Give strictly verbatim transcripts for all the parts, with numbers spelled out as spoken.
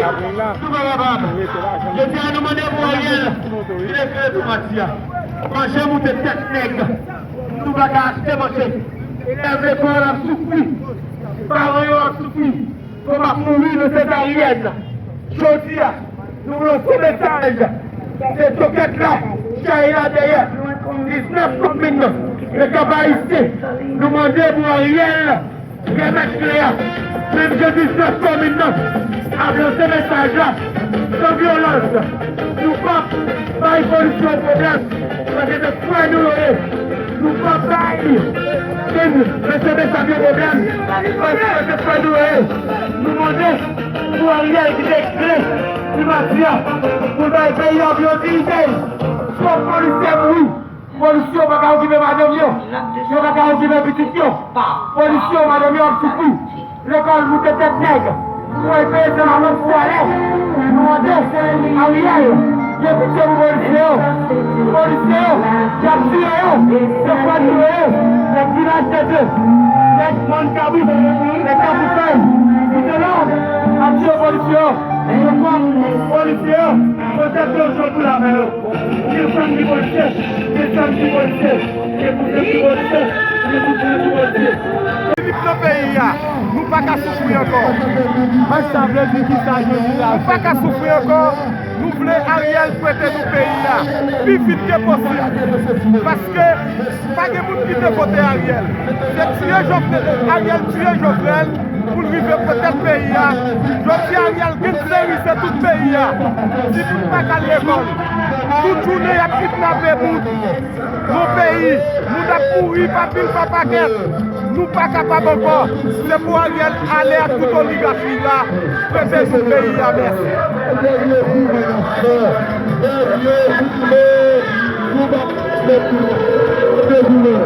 Nou pa kapab. Jodi a, nou mande pou Ariel vin eklere tou mati a. Manje moute tèt nèg. Nou pa ka achte manje. Elèv lekòl ap soufri. Paran yo ap soufri. Fò m ap mouri nan Sentarièn. Jodi a, nou lanse mesaj. Se tokèt la, chay la dèyè. Diznèf komin nan, Lekòb Ayisyen, nou mande pou Ariel remèt kle a. Menm jan diznèf komin nan ap lanse mesaj la, san vyolans, nou p ap bay polisye yo pwoblèm. Paske se frè nou yo ye. Nou p ap bay. Vin, mesye, mesye, pa gen pwoblèm. Paske se frè nou yo ye. Nou mande pou Ariel kite kle Primati a, pou l bay peyi a pou yo dirije l. Twòp polisye mouri. Polisye yo pa ka okipe madanm yo. Yo pa ka okipe pitit yo. Polisye yo, madanm yo ap soufri. Lekòl moute tèt nèg. Pou al peye se lalòt pou ale. Nou mande Ariel, gen pitye pou polisye yo. Polisye yo, y ap tiye yo. Se frè nou yo ye. Nèg vilaj de de. Nèg mòn kabrit. Nèg kanpoukay. Kite la. Ap tiye polisye yo. Polisye yo. Pwotèj yo, yo tou la men yo. Defann ti polisye, defann ti polisye, defann ti polisye, defann ti polisye. Filip nan peyi a, nou pa ka soufri ankò. Mwen sa vle di kisa jodi la? Nou pa ka soufri ankò. Nou vle Ariel prete nou peyi a pi vit ke posib. Paske pa gen moun ki te vote Ariel. Se tiye Jovenel, Ariel tiye Jovenel pou l rive pwotèj peyi a. Jodi a, Ariel gen seri se tout peyi a. Timoun pa ka al lekòl. Tout jounen y ap kidnape moun. Yon peyi, moun ap mouri pa pil pa pakèt. Nou pa kapab ankò. Se pou Ariel ale ak tout oligachi la. Prete nou peyi a, mèsi. Dènye goumen n ap fè. Dènye goumen. Nou pa pèp nou. Dènye goumen.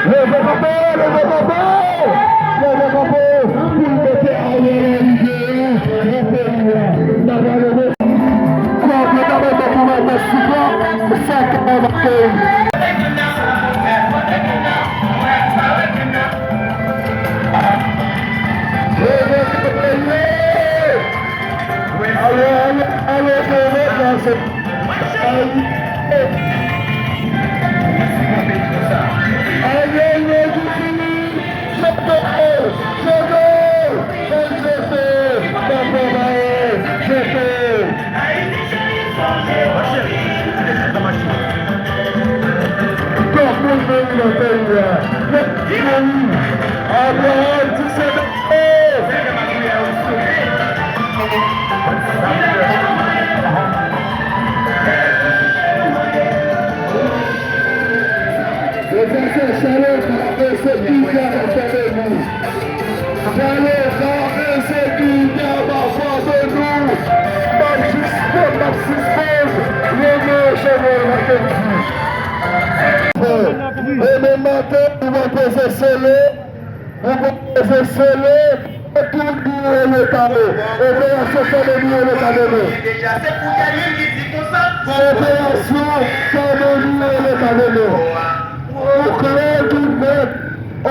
Leve kanpe, leve kanpe, leve kanpe pou l mete Ariel Henry deyò nan peyi a. N ap leve. Kòb yo ta mete pou mete sipò, se sa k ap avanse. Leve kanpe. Ale, ale, ale, ale, ale. Abraham di se Mesye, se chalè k ap peze ki dyab ap fè de nou. Chalè k ap peze ki dyab ap fè de nou. M ap sispann, m ap sispann renmen cheve Mackendy. Demen maten, nou va poze sele. Nou pral sele, tout biro Leta yo. Operasyon fèmen biro Leta demen. Operasyon fèmen biro Leta demen. Ou klè, tout nèt,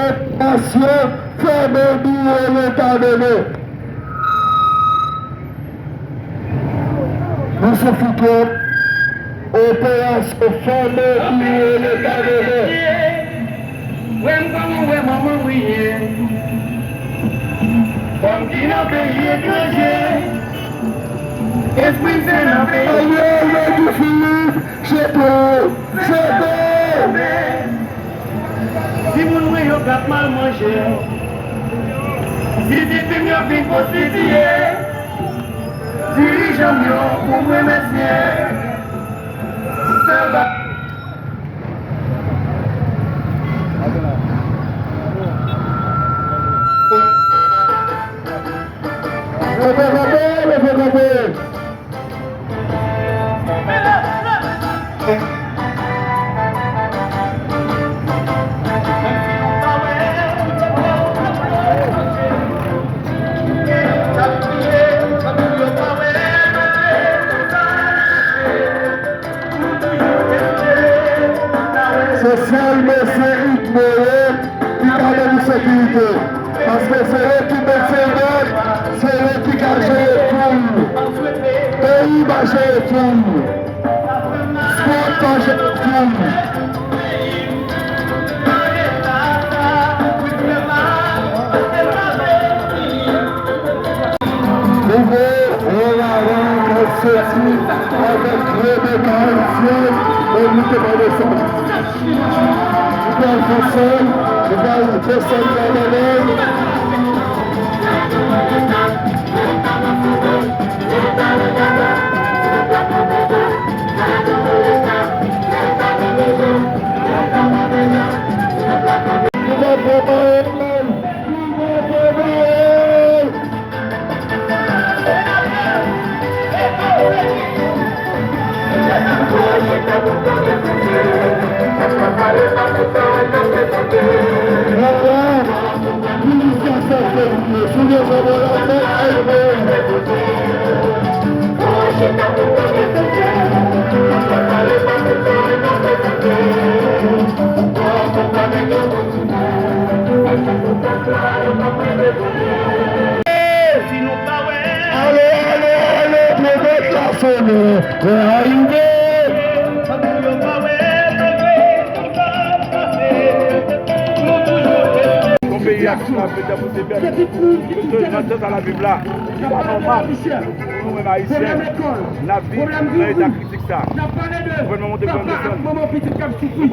operasyon fèmen biro Leta demen. Nou soufri twòp. Operasyon fèmen biro Leta demen. Wè m kòman wè manman mwen ye. Fanm ki nan peyi etranje. Espri m se nan peyi. Ayo, yo di Filip, jete, jete. Timoun mwen yo k ap mal manje. Pitit fi m yo fin pwostitiye. Dirijan m yo pou m remèsye. Sèl ba- Leve kanpe, leve kanpe. Se sèl mesye Igno yo ki ka ban nou sekirite. Paske se yo ki mete lòd Paje pou nou. Squad paje pou nou. Nouvo Oraran k ap soti avèk gwo bèk ayisyen, e nou te pa desann. Nou pral fè sèl, nou pral desann nan mènèy. Nou pa pran mayèl, nou pa pran mayèl. Alo, alo, alo, pwofèt la sonnen, lè a rive. Yon peyi a ki la fè pou se bèl. Mesye, nan tan sa la viv la, se pa nòmal pou nou menm Ayisyen, n ap viv nan eta kritik sa. Gouvènman monte, gouvènman desann. Nou gen yon prezidan ki gen yon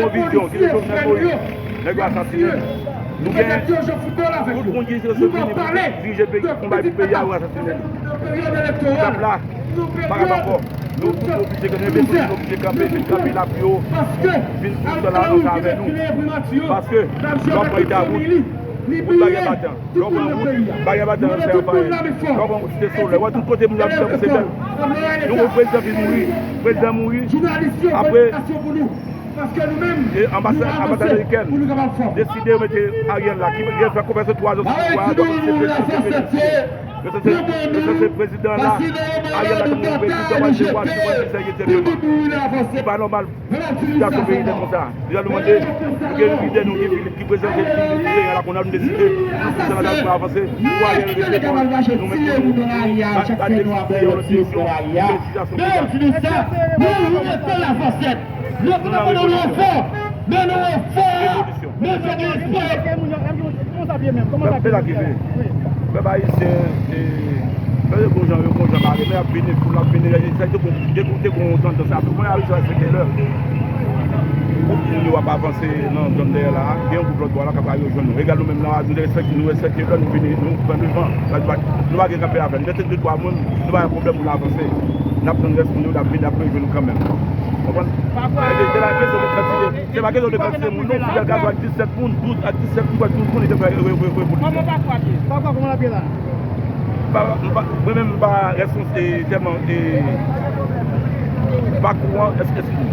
bon vizyon, ki se Jovenel Moïse. Nèg yo asasinen. Nou gen tout moun ki se vini pou dirije peyi, konba pou peyi a, yo asasinen. Pèp la pa kapab ankò. Nou tout oblije kanpe, nou tout oblije kanpe, vin kanpe la pou yo vin pou sèl alyanse avè nou. Paske lè w pran eta wout, wout bagay batan. Lè w pran wout, bagay batan nan fè anpayen. Lè w pran wout Site Solèy, wè tout kote moun ap di tankou se bèl. Nou wè prezidan vin mouri, prezidan mouri. Apre, e anbasad, anbasad amerikèn deside yo mete Ariel la, ki gen fè konfyans sou twa zan sou pouvwa a, donk se prezidan ki vini. Yo sanse, yo sanse prezidan la, Ariel la tankou prezidan, w ap di w ap di w ap di serye serye. Se pa nòmal. Sitiyasyon peyi n konsa. Deja nou mande, nou gen lidè nou ki vin, ki prezante, ki vin sou teren la, kounye a nou deside, nou fè sa nou pou avanse, pou Ariel rete bon, nou mete nou, ba, ba deside yon lòt direksyon, nou fè sitiyasyon peyi a. Nou rete la fòsèt. Nou pa nan revolisyon. Revolisyon. Kòman sa ye menm? Kòman sa ye menm? Pèp ayisyen, e, tande gon jan, yo gon jan pale, men ap vini, foul ap vini, sa te gon, te gon, te gon tandans sa. Mwen, Ayisyen respekte lè. Gwoup moun yo ap avanse nan zòn dèyè la, gen yon gwoup lòt bò la k ap al rejwenn nou. Egal nou menm la, nou respekte, nou respekte lè, nou vini, nou pran devan. Nou pa, nou pa gen kanpe avè l. Mete de twa moun, nou pa gen pwoblèm pou n avanse. N ap tann rès moun yo, n ap vini, n ap rejwenn nou kanmenm. Konprann? E se, se pa kesyon de kantite. Se pa kesyon de kantite moun, non. Fidel Castro ak disèt moun, douz, ak disèt moun, douz moun, li te fè re-, re-, revolisyon. Kòman pa kwè? Pa kwè kòman l ap ye la? Pa, m pa, mwen menm, m pa respons-, e, tèlman, e, m pa kouran, èske, èske,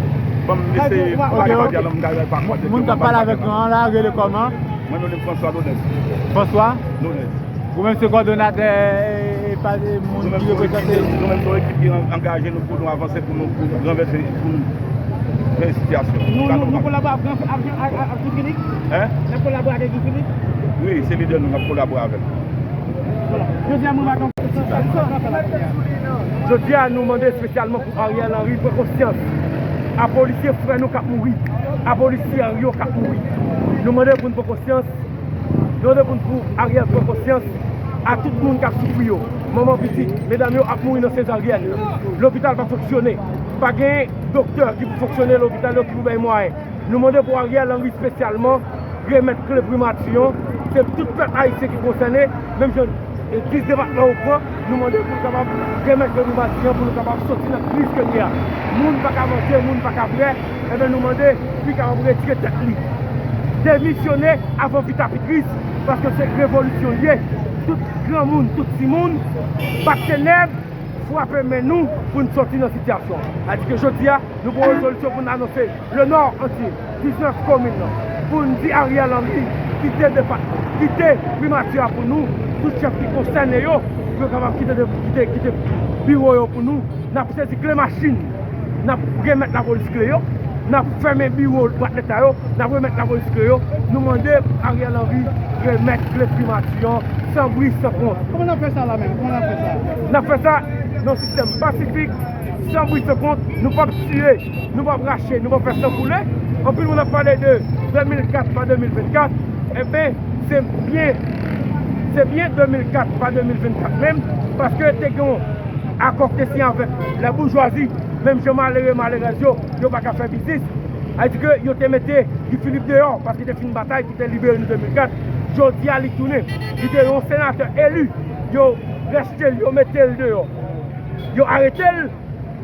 ban m eseye pale papya nan m ka pa kwè. Moun k ap pale avèk nou an la, rele kòman? Mwen, non, m se François Lonès. François? Lonès. Ou menm se kòdonatè, e, e, pa, e, moun ki reprezante. Nou menm, se yon ekip ki an-, angaje nou pou nou avanse, pou nou, pou nou ranvèse, pou nou fè sitiyasyon. Nou, nou, nou kolabore ak, ak, ak, ak Guy Philippe? Hein? N ap kolabore avèk Guy Philippe? Wi, se lidè nou, n ap kolabore avè l. Jodi a, nou mande espesyalman pou Ariel Henry pran konsyans a polisye frè nou k ap mouri, a polisye yo k ap mouri. Nou mande pou n pran konsyans, nou mande pou n, pou Ariel pran konsyans a tout moun k ap soufri yo. Manman pitit, medam yo ap mouri nan sezaryèn. Lopital pa fonksyone. Pa gen doktè ki pou fonksyone lopital yo, ki pou bay mwayen. Nou mande pou Ariel Henry espesyalman remèt kle primati an. Se tout pèp ayisyen ki konsène, menm jan, e, dis depatman yo pran, nou mande pou l kapab remèt kle primati an, pou nou kapab soti nan kriz ke n ye a. Moun pa ka manje, moun pa ka bwè, enben nou mande pou l kapab retire tèt li. Demisyone avan pi ta pi tris, paske se revolisyon l ye. Tout granmoun, tout timoun, bat tenèb, frape men nou pou n soti nan sitiyasyon. Sa di ke jodi a, nou pran rezolisyon pou n anonse le Nò antye, diznèf komin nan, pou n di Ariel Henry kite depa-, kite primati a pou nou, tout chèf ki konsène yo, pou yo kapab kite de-, kite, kite biwo yo pou nou. N ap sezi kle machin, n ap remèt lapolis kle yo, n ap fèmen biwo bwat lèt la yo, n ap remèt lapolis kle yo. Nou mande Ariel Henry remèt kle primati an san bri, san kont. Kòman n ap fè sa la menm? Kòman n ap fè sa? N ap fè sa nan sistèm pasifik, san bri san kont, nou p ap tiye, nou p ap rache, nou p ap fè san koule. Anpil moun ap pale de de mil kat pa de mil vennkat, enben, se byen, se byen de mil kat pa de mil vennkat menm, paske te gen yon akò ki te siyen avèk lè boujwazi, menm jan malere, malerèz yo, yo pa ka fè biznis. Sa vle di ke yo te mete Guy Philippe deyò, paske te fin batay pou te libere nou de mil kat. Jodi a, li tounen. Li te yon senatè eli. Yo rejte l, yo mete l deyò. Yo arete l,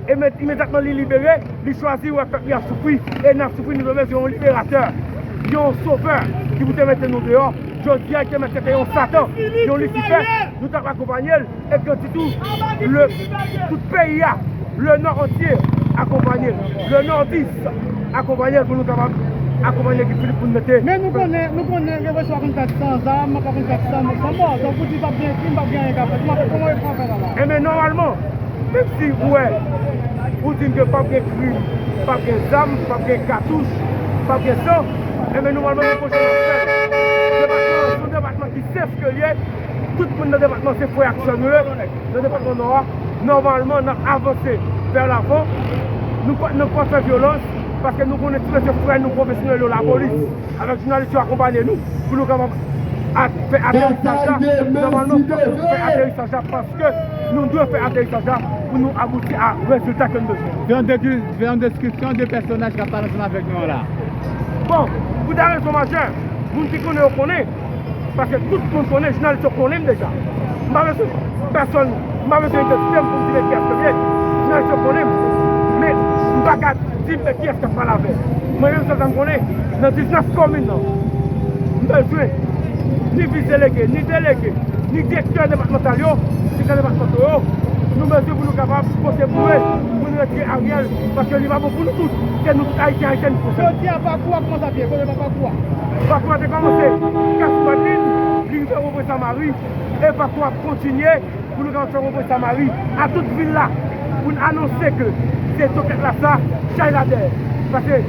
e met, imedyatman li libere, li chwazi wè pèp li ap soufri, e n ap soufri, nou te bezwen yon liberatè, yon sovè ki pou te mete nou deyò. Jodi a, li te mèt te yon Satan, yon Lisifè, nou t ap akonpanye l, e granditou, le, tout peyi a, le nò antye akonpanye l, le nòdis akonpanye l pou nou kapab akonpanye Guy Philippe pou n mete. Men nou konnen, nou konnen revolisyon pa konn fèt san zam, pa konn fèt san, san mò. Donk, ou di p ap gen krim, p ap gen anyen k ap fèt. Kòman, kòman yo pran fè la la? Enben, nòmalman, menm si ou wè, ou di m ke p ap gen krim, p ap gen zam, p ap gen katouch, p ap gen san, enben, nòmalman, nou konn jan n ap fè. Depatman an se yon depatman ki sèf ke l ye. Tout moun nan depatman se frè ak sè nou ye. Nan depatman Nò a, nòmalman, n ap avanse vè lavan. Nou pa, nou pa fè vyolans, paske nou konnen ti mesye frè nou pwofesyonèl yo, lapolis, avèk jounalis yo akonpanye nou, pou nou kapab at-, fè aterisaj la. Nòmalman, fòk nou fè aterisaj la, paske nou dwe fè aterisaj la pou nou abouti a rezilta ke nou bezwen. Fè yon deki-, fè yon deskripsyon de pèsonaj k ap pale ansanm avèk nou an la. Bon, pou de rezon majè, moun ki konnen yo konnen, paske tout moun konnen, jounalis yo konnen m deja. M pa bezwen pèsonn, m pa bezwen idantite m pou m di men kiyès ke m ye. Jounalis yo konnen m. Men m pa ka di men kiyès k ap pale avè m. Mwen menm, sèl sa m konnen, nan diznèf komin nan, m bezwen ni vis delege, ni delege, ni direktè depatmantal yo, direktè depatmantal yo, nou bezwen pou nou kapab pote boure, pou nou retire Ariel, paske li pa bon pou nou tout. Se nou tout Ayisyen, Ayisyèn ki konsène. Jodi a, pakou a kòmanse ap ye, kote pa pakou a? Pakou a te kòmanse Kafou Madlin, li rive Wopwe Samari, e pakou a ap kontinye pou nou kapab fè Wopwe Samari a tout vil la, pou n anonse ke se tokèt la sa, chay la dèyè. Paske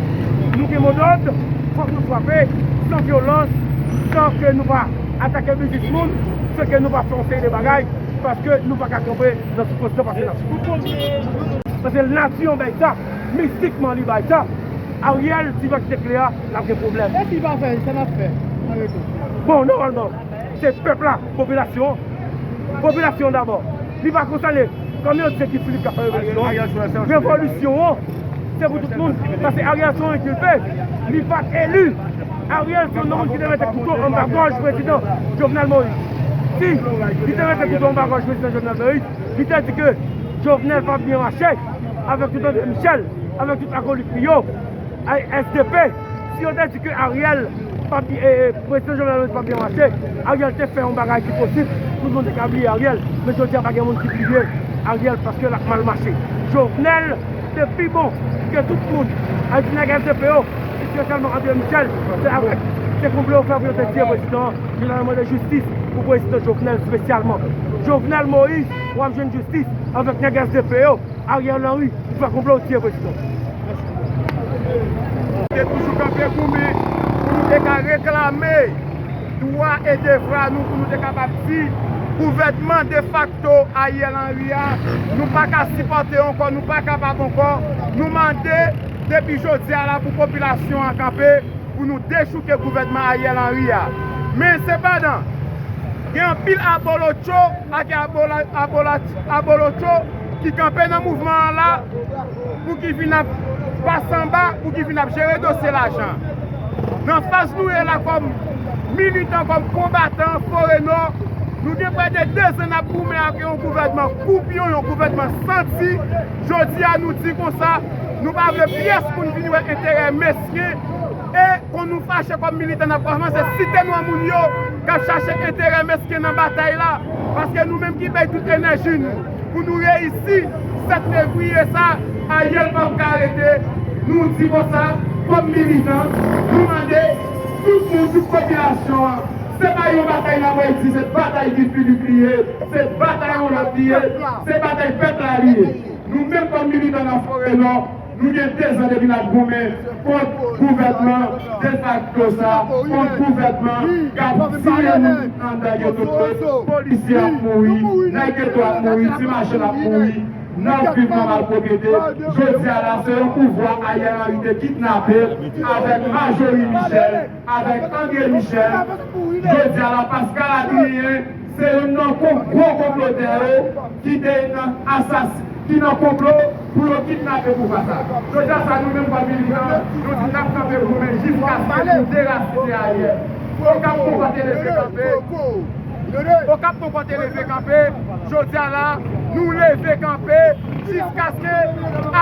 nou gen modòd, fòk nou frape, san vyolans, san ke nou pa atake biznis moun, san ke nou pa fè yon seri de bagay, paske nou pa ka kanpe nan soufrans lan, paske n ap soufri. Paske nati an bay sa, mistikman li bay sa. Ariel, si l pa kite kle a, n ap gen pwoblèm. E si l pa fè, sa n ap fè an retou? Bon, nòmalman, se pèp la, popilasyon an. Popilasyon an dabò. Li pa konsène, kòm yo di se Guy Philippe k ap fè revolisyon an. Revolisyon an, se pou tout moun. Paske Ariel se yon enkilpe. Li pa t eli. Ariel se yon nonm ki te mete kouto anba gòj prezidan Jovenel Moïse. Si li te mete kouto anba gòj prezidan Jovenel Moïse, li te di ke Jovenel p ap byen mache avèk tout André Michel, avèk tout akolit li yo, S D P. Si yo te di ke Ariel p ap, e, e, prezidan Jovenel Moïse p ap byen mache, Ariel te fè yon bagay ki posib, tout moun te ka bliye Ariel. Men jodi a, pa gen moun ki bliye Ariel paske l ap mal mache. Jovenel te pi bon ke tout moun. Sa vle di nèg S D P yo, espesyalman André Michel, se avèk, se konplo yo fè pou yo te tiye prezidan an. Jovenel mande jistis pou prezidan Jovenel espesyalman. Jovenel Moïse, w ap jwenn jistis avèk nèg S D P yo. Ariel Henry, ou fè konplo, ou tiye prezidan. Te toujou kanpe goumen pou nou te ka reklame dwa e devwa nou, pou nou te kapab di gouvènman defakto Ariel Henry a, nou pa ka sipòte ankò, nou pa kapab ankò. Nou mande depi jodi a la pou popilasyon an kanpe, pou nou dechouke gouvènman Ariel Henry a. Men sepandan, gen anpil abolotcho ak abola-, abola-, abolotcho ki kanpe nan mouvman an la pou ki vin ap pase anba, pou ki vin ap jere dosye lajan. Nan faz nou ye la kòm militan, kòm konbatan Forenò, nou gen prè de dezan n ap goumen ak yon gouvènman koupyon, yon gouvènman santi. Jodi a nou di konsa, nou pa vle pyès moun vin wè enterè mesken e Kon nou fache kòm militan, n ap kòmanse site non moun yo k ap chache enterè mesken nan batay la. Paske nou menm ki bay tout enèji nou pou nou reyisi sèt fevriye sa, Ariel p ap ka rete. Nou di konsa, kòm militan, nou mande tout moun, tout popilasyon an, se pa yon batay n ap reyisi, se batay Guy Philippe li ye, se batay yon lòt li ye, se batay pèp la li ye. Nou menm kòm militan nan Forenò, Nou gen dezan depi n ap goumen kont gouvènman defakto sa, kont gouvènman k ap tiye moun anndan geto. Polisye ap mouri, nèg geto ap mouri, ti machann ap mouri nan viv nan malpwoprete. Jodi a la, se yon pouvwa Ariel Henry te kidnape avèk Marjorie Michel, avèk André Michel. Jodi a la, Pascal Adrien se youn nan kon gwo konplotè yo ki te nan asas ki nan konplo pou yo kidnape pouvwa sa. Jodi a sa, nou menm kòm militan, nou di n ap kanpe goumen jiskaske nou derasine Ariel. Okap pouvwa te leve kanpe. Okap pouvwa te leve kanpe. Jodi a la, nou leve kanpe jiskaske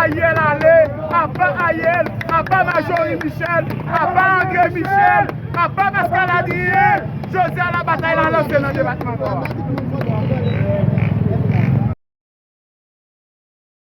Ariel ale. Apa Ariel, apa Marjorie Michel, apa André Michel, apa Pascal Adrien. Jodi a la, batay la lanse nan depatman Nò a.